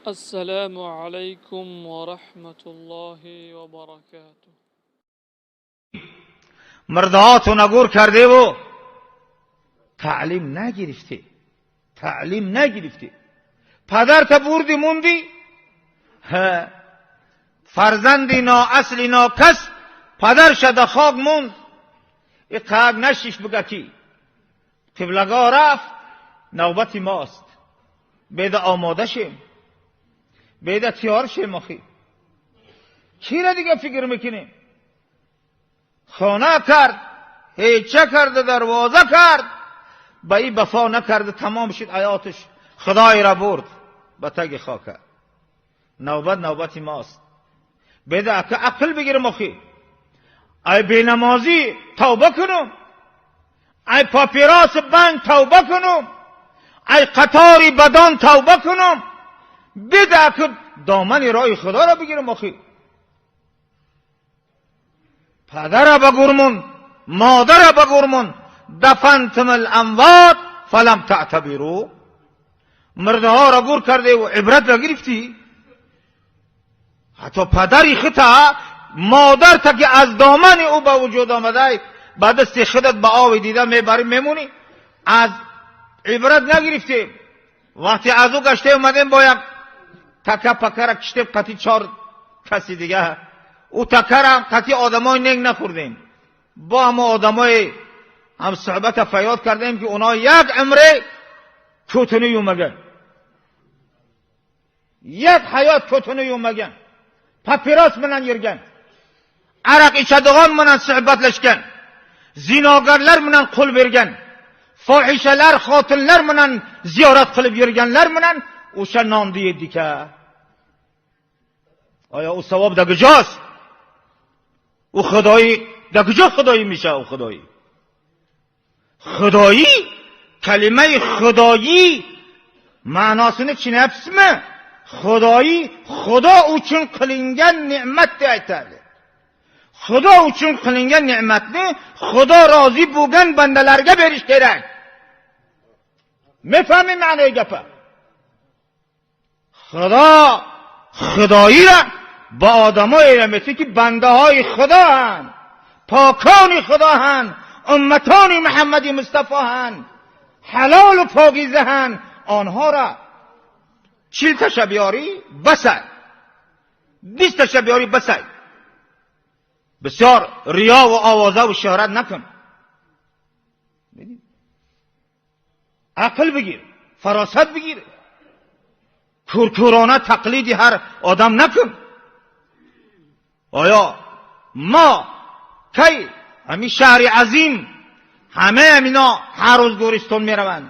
Ассалому алайкум ва раҳматуллоҳи ва баракотуҳ. Мурдаҳотуна гур кардеву таълим нагирифтӣ, таълим нагирифтӣ. Падарта бурди, мунди, фарзанди ноасли нокас падарша да хок монд. И қак нашиш, буга ки қиблагоҳ рафт, навбати мост, беда омода шем, беда тиёр шем. Охи, кира дига фикр мекунем? Хона кард, ҳеча карда, дарвоза кард, ба и вафо накарда, тамом шуд ҳаёташ, худоира бурд ба таги хока. Навбат навбати мост, беда ака ақл бигирем. Охи, ай бенамозӣ тавба кунум, ай папироси банг тавба кунум, ай қатори бадон тавба кунум, беда ака домани роҳи худоро бигирем. Охи, падара ба гурмун, модара ба гурмун, дафантум аламвот фалам таътабиру, мурдаҳоро гур кардеву ибрат нагирифтӣ. Ҳатто падари хита, модарта, ки аз домани ӯ ба вуҷуд омадай, ба дасти худат ба ови дида мебарӣ, мемонӣ, аз ибрат нагирифтем. Вақте аз ӯ гаште омадем, бо як така пакара киштем қати чор каси дига. Ӯ такарам қати одамои нек нахӯрдем, бо ҳамо одамои ҳам суҳбата фаёд кардем, ки онҳо як умре кӯтуни юмаган, як ҳаёт кӯтуни юмаган, папирос bilan yurgan, aroq ichadigan bilan suhbatlashgan, zinogarlar bilan qo'l bergan, fohishalar, xotinlar bilan ziyorat qilib yurganlar bilan o'sha nonni yedik. Оё ӯ савоб дар куҷост? Ӯ худоӣ дар куҷо худоӣ меша? Ӯ худоӣ, худоӣ, калимаи худоӣ ma'nosini tushunyapsizmi? Xudoyi, xudo uchun qilingan ne'mat deb aytadi. Xudo uchun qilingan ne'matni xudo rozi bo'lgan bandalarga berish kerak. Mefahmi ma'noyi gapa? Xudo xudoyira ба одамое метӣ, ки бандаҳои худоанд, покони худоҳанд, умматони Муҳаммади Мустафоҳанд, ҳалолу покизаҳанд, онҳоро 40 таша биёрӣ басай, 20 таша биёрӣ басай. Бисёр риёву овозаву шӯҳрат накун, ақл бигир, фаросат бигир, кӯркӯрона тақлиди ҳар одам накун. Оё мо кай ҳамин шаҳри азим, ҳамаи ҳамино ҳар рӯз гӯристон мераванд,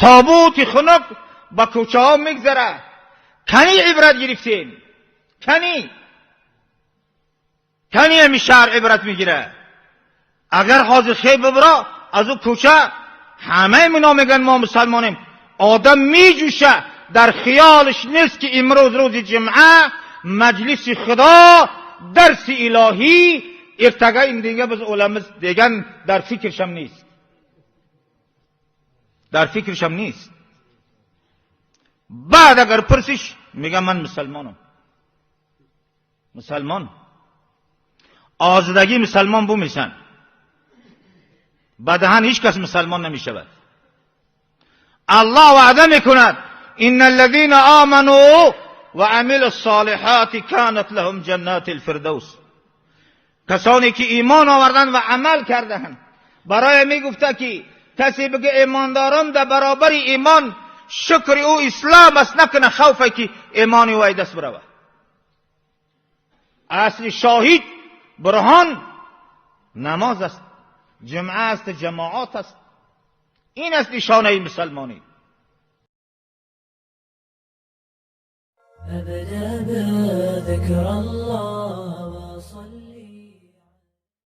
тобути хунук ба кӯчаҳо мегзарад, кани ибрат гирифтем? Кани, кани ҳамин шаҳр ибрат мегирад? Агар ҳозир хел бибро аз ӯ кӯча, ҳамаи мино мегӯянд мо мусалмонем. Одам меҷӯша, дар хиёлаш нест, ки имрӯз рӯзи ҷумъа, маҷлиси худо, дарси илоҳӣ, эртага индига biz o'lamiz degan дар фикршам нест, дар фикршам нест. Баъд агар пурсиш, мегам: «Ман мусалмонам». Мусалмон озидагӣ мусалмон бумешан, ба даҳан ҳеҷ кас мусалмон намешавад. Аллоҳ ваъда мекунад: إن الذين آمنوا وعملوا الصالحات كانت لهم جنات الفردوس. Касоне ки имон оварданд ва амал кардаанд. Барои мегуфта, ки касе бигӯ имондорам, дар баробари имон шукри ӯ ислом аст, накуна, хавфе ки имони ӯ даст биравад. Асли шоҳид, бурҳон намоз аст, ҷумъа аст, ҷамоат аст. Ин аст нишонаи мусалмонӣ. أبدأ بذكر الله.